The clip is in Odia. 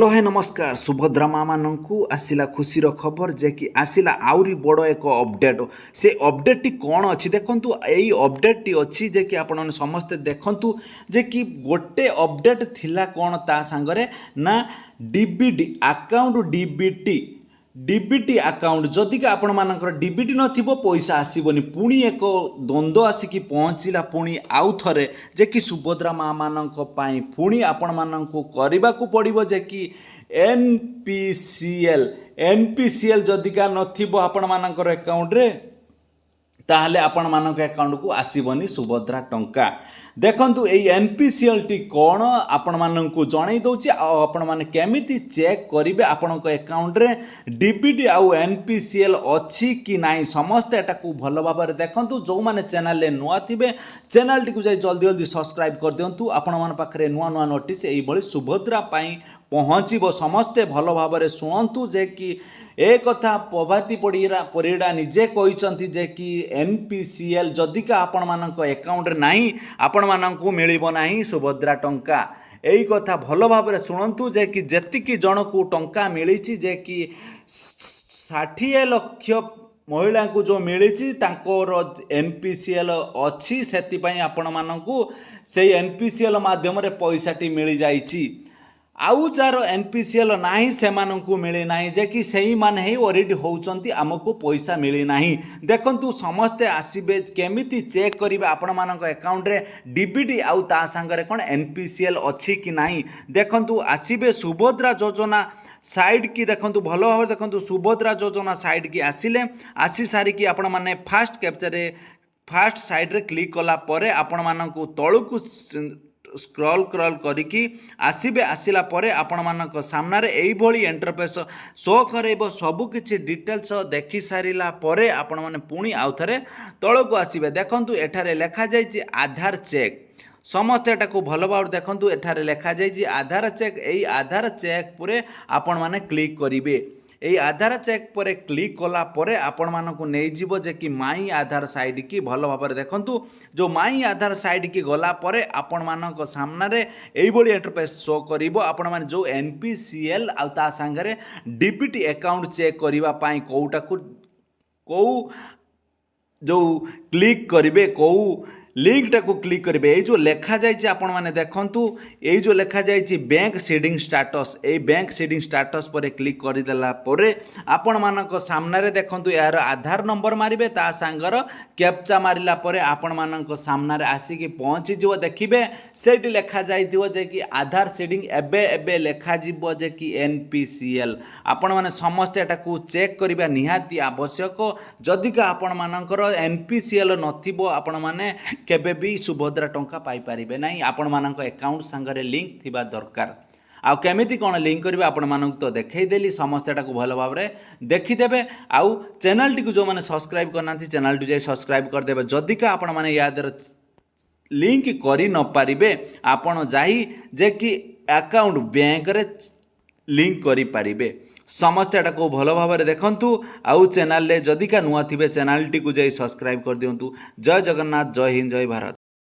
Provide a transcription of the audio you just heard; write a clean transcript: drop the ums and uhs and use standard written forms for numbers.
ହ୍ୟାଲୋ ହାଇ, ନମସ୍କାର। ସୁଭଦ୍ରା ମାମାନଙ୍କୁ ଆସିଲା ଖୁସିର ଖବର ଯେ କି ଆସିଲା ଆହୁରି ବଡ଼ ଏକ ଅପଡ଼େଟ୍। ସେ ଅପଡ଼େଟ୍ଟି କ'ଣ ଅଛି ଦେଖନ୍ତୁ। ଏଇ ଅପଡ଼େଟ୍ଟି ଅଛି ଯେ କି ଆପଣମାନେ ସମସ୍ତେ ଦେଖନ୍ତୁ ଯେ କି ଗୋଟେ ଅପଡ଼େଟ୍ ଥିଲା କ'ଣ ତା ସାଙ୍ଗରେ ନା ଡିବିଟି ଆକାଉଣ୍ଟ, ଡିବିଟି ଆକାଉଣ୍ଟ। ଯଦି କି ଆପଣମାନଙ୍କର ଡିବିଟି ନଥିବ, ପଇସା ଆସିବନି। ପୁଣି ଏକ ଦ୍ୱନ୍ଦ୍ୱ ଆସିକି ପହଞ୍ଚିଲା ପୁଣି ଆଉ ଥରେ ଯେ କି ସୁଭଦ୍ରା ମାମାନଙ୍କ ପାଇଁ ପୁଣି ଆପଣମାନଙ୍କୁ କରିବାକୁ ପଡ଼ିବ ଯେ କି N P C L. N P C L ଯଦିକା ନଥିବ ଆପଣମାନଙ୍କର ଆକାଉଣ୍ଟରେ, ତାହେଲେ ଆପଣମାନଙ୍କ ଆକାଉଣ୍ଟକୁ ଆସିବନି ସୁଭଦ୍ରା ଟଙ୍କା। ଦେଖନ୍ତୁ, ଏଇ ଏନ୍ ପି ସି ଏଲ୍ଟି କ'ଣ ଆପଣମାନଙ୍କୁ ଜଣାଇ ଦେଉଛି ଆଉ ଆପଣମାନେ କେମିତି ଚେକ୍ କରିବେ ଆପଣଙ୍କ ଆକାଉଣ୍ଟରେ ଡିବିଟି ଆଉ ଏନ୍ ପି ସି ଏଲ୍ ଅଛି କି ନାହିଁ। ସମସ୍ତେ ଏଟାକୁ ଭଲ ଭାବରେ ଦେଖନ୍ତୁ। ଯେଉଁମାନେ ଚ୍ୟାନେଲରେ ନୂଆ ଥିବେ, ଚ୍ୟାନେଲଟିକୁ ଯାଇ ଜଲ୍ଦି ଜଲ୍ଦି ସବସ୍କ୍ରାଇବ୍ କରିଦିଅନ୍ତୁ। ଆପଣମାନଙ୍କ ପାଖରେ ନୂଆ ନୂଆ ନୋଟିସ୍ ଏଇଭଳି ସୁଭଦ୍ରା ପାଇଁ ପହଞ୍ଚିବ। ସମସ୍ତେ ଭଲ ଭାବରେ ଶୁଣନ୍ତୁ ଯେ କି ଏ କଥା ପ୍ରଭାତୀ ପରିଡ଼ା ନିଜେ କହିଛନ୍ତି ଯେ କି ଏନ୍ ପି ସି ଏଲ୍ ଯଦିକା ଆପଣମାନଙ୍କ ଆକାଉଣ୍ଟରେ ନାହିଁ, ଆପଣମାନଙ୍କୁ ମିଳିବ ନାହିଁ ସୁଭଦ୍ରା ଟଙ୍କା। ଏଇ କଥା ଭଲ ଭାବରେ ଶୁଣନ୍ତୁ ଯେ କି ଯେତିକି ଜଣକୁ ଟଙ୍କା ମିଳିଛି, ଯେ କି 60 ଲକ୍ଷ ମହିଳାଙ୍କୁ ଯେଉଁ ମିଳିଛି, ତାଙ୍କର ଏନ୍ ପି ସି ଏଲ୍ ଅଛି। ସେଥିପାଇଁ ଆପଣମାନଙ୍କୁ ସେଇ ଏନ୍ ପି ସି ଏଲ୍ ମାଧ୍ୟମରେ ପଇସାଟି ମିଳିଯାଇଛି। ଆଉ ଯାହାର ଏନ୍ ପି ସି ଏଲ୍ ନାହିଁ, ସେମାନଙ୍କୁ ମିଳିନାହିଁ, ଯେ କି ସେଇମାନେ ହିଁ ୱରିଡ୍ ହେଉଛନ୍ତି, ଆମକୁ ପଇସା ମିଳିନାହିଁ। ଦେଖନ୍ତୁ, ସମସ୍ତେ ଆସିବେ, କେମିତି ଚେକ୍ କରିବେ ଆପଣମାନଙ୍କ ଆକାଉଣ୍ଟରେ ଡିବିଟି ଆଉ ତା ସାଙ୍ଗରେ କ'ଣ ଏନ୍ ପି ସି ଏଲ୍ ଅଛି କି ନାହିଁ। ଦେଖନ୍ତୁ, ଆସିବେ ସୁଭଦ୍ରା ଯୋଜନା ସାଇଡ଼୍ କି। ଦେଖନ୍ତୁ, ଭଲ ଭାବରେ ଦେଖନ୍ତୁ। ସୁଭଦ୍ରା ଯୋଜନା ସାଇଡ଼୍ କି ଆସିଲେ, ଆସି ସାରିକି ଆପଣମାନେ ଫାଷ୍ଟ କ୍ୟାପଚାରେ ଫାଷ୍ଟ ସାଇଡ଼୍ରେ କ୍ଲିକ୍ କଲା ପରେ ଆପଣମାନଙ୍କୁ ତଳକୁ ସ୍କ୍ରଲ୍ କ୍ରଲ୍ କରିକି ଆସିବେ। ଆସିଲା ପରେ ଆପଣମାନଙ୍କ ସାମ୍ନାରେ ଏଇଭଳି ଇଣ୍ଟରଫେସ୍ ଶୋ କରାଇବ। ସବୁକିଛି ଡିଟେଲ୍ସ ଦେଖି ସାରିଲା ପରେ ଆପଣମାନେ ପୁଣି ଆଉ ଥରେ ତଳକୁ ଆସିବେ। ଦେଖନ୍ତୁ, ଏଠାରେ ଲେଖାଯାଇଛି ଆଧାର ଚେକ୍। ସମସ୍ତେ ଏଟାକୁ ଭଲ ଭାବରେ ଦେଖନ୍ତୁ। ଏଠାରେ ଲେଖାଯାଇଛି ଆଧାର ଚେକ୍। ଏଇ ଆଧାର ଚେକ୍ ପରେ ଆପଣମାନେ କ୍ଲିକ୍ କରିବେ। ଏଇ ଆଧାର ଚେକ୍ ପରେ କ୍ଲିକ୍ କଲା ପରେ ଆପଣମାନଙ୍କୁ ନେଇଯିବ ଯେ କି ମାଇ ଆଧାର ସାଇଡ଼୍ କି। ଭଲ ଭାବରେ ଦେଖନ୍ତୁ, ଯେଉଁ ମାଇ ଆଧାର ସାଇଡ଼୍ କି ଗଲା ପରେ ଆପଣମାନଙ୍କ ସାମ୍ନାରେ ଏଇଭଳି ଇଣ୍ଟରଫେସ୍ ଶୋ କରିବ। ଆପଣମାନେ ଯେଉଁ ଏନ୍ ପି ସି ଏଲ୍ ଆଉ ତା ସାଙ୍ଗରେ ଡିବିଟି ଆକାଉଣ୍ଟ ଚେକ୍ କରିବା ପାଇଁ କେଉଁଟାକୁ କେଉଁ ଯେଉଁ କ୍ଲିକ୍ କରିବେ, କେଉଁ ଲିଙ୍କଟାକୁ କ୍ଲିକ୍ କରିବେ। ଏଇ ଯେଉଁ ଲେଖାଯାଇଛି, ଆପଣମାନେ ଦେଖନ୍ତୁ, ଏଇ ଯେଉଁ ଲେଖାଯାଇଛି ବ୍ୟାଙ୍କ ସିଡ଼ିଂ ଷ୍ଟାଟସ୍, ଏଇ ବ୍ୟାଙ୍କ ସିଡ଼ିଂ ଷ୍ଟାଟସ୍ ପରେ କ୍ଲିକ୍ କରିଦେଲା ପରେ ଆପଣମାନଙ୍କ ସାମ୍ନାରେ ଦେଖନ୍ତୁ, ଏହାର ଆଧାର ନମ୍ବର ମାରିବେ, ତା ସାଙ୍ଗର କ୍ୟାପଚା ମାରିଲା ପରେ ଆପଣମାନଙ୍କ ସାମ୍ନାରେ ଆସିକି ପହଞ୍ଚିଯିବ। ଦେଖିବେ, ସେଇଠି ଲେଖାଯାଇଥିବ ଯେ କି ଆଧାର ସିଡ଼ିଂ ଏବେ ଏବେ ଲେଖାଯିବ ଯେ କି ଏନ୍ ପି ସି ଏଲ୍। ଆପଣମାନେ ସମସ୍ତେ ଏଟାକୁ ଚେକ୍ କରିବା ନିହାତି ଆବଶ୍ୟକ। ଯଦିକା ଆପଣମାନଙ୍କର ଏନ୍ ପି ସି ଏଲ୍ ନଥିବ, ଆପଣମାନେ କେବେ ବି ସୁଭଦ୍ରା ଟଙ୍କା ପାଇପାରିବେ ନାହିଁ। ଆପଣମାନଙ୍କ ଆକାଉଣ୍ଟ ସାଙ୍ଗରେ ଲିଙ୍କ ଥିବା ଦରକାର। ଆଉ କେମିତି କ'ଣ ଲିଙ୍କ କରିବେ, ଆପଣମାନଙ୍କୁ ତ ଦେଖେଇଦେଲି। ସମସ୍ତେ ଏଟାକୁ ଭଲ ଭାବରେ ଦେଖିଦେବେ। ଆଉ ଚ୍ୟାନେଲଟିକୁ ଯେଉଁମାନେ ସବସ୍କ୍ରାଇବ୍ କରିନାହାନ୍ତି, ଚ୍ୟାନେଲଟି ଯାଇ ସବସ୍କ୍ରାଇବ୍ କରିଦେବେ। ଯଦିକା ଆପଣମାନେ ୟା ଦ୍ୱାରା ଲିଙ୍କ କରି ନପାରିବେ, ଆପଣ ଯାଇ ଯେ କି ଆକାଉଣ୍ଟ ବ୍ୟାଙ୍କରେ ଲିଙ୍କ କରିପାରିବେ। ସମସ୍ତେ ଏଟାକୁ ଭଲ ଭାବରେ ଦେଖନ୍ତୁ। ଆଉ ଚ୍ୟାନେଲରେ ଯଦିକା ନୂଆ ଥିବେ, ଚ୍ୟାନେଲଟିକୁ ଯାଇ ସବସ୍କ୍ରାଇବ୍ କରିଦିଅନ୍ତୁ। ଜୟ ଜଗନ୍ନାଥ, ଜୟ ହିନ୍ଦ, ଜୟ ଭାରତ।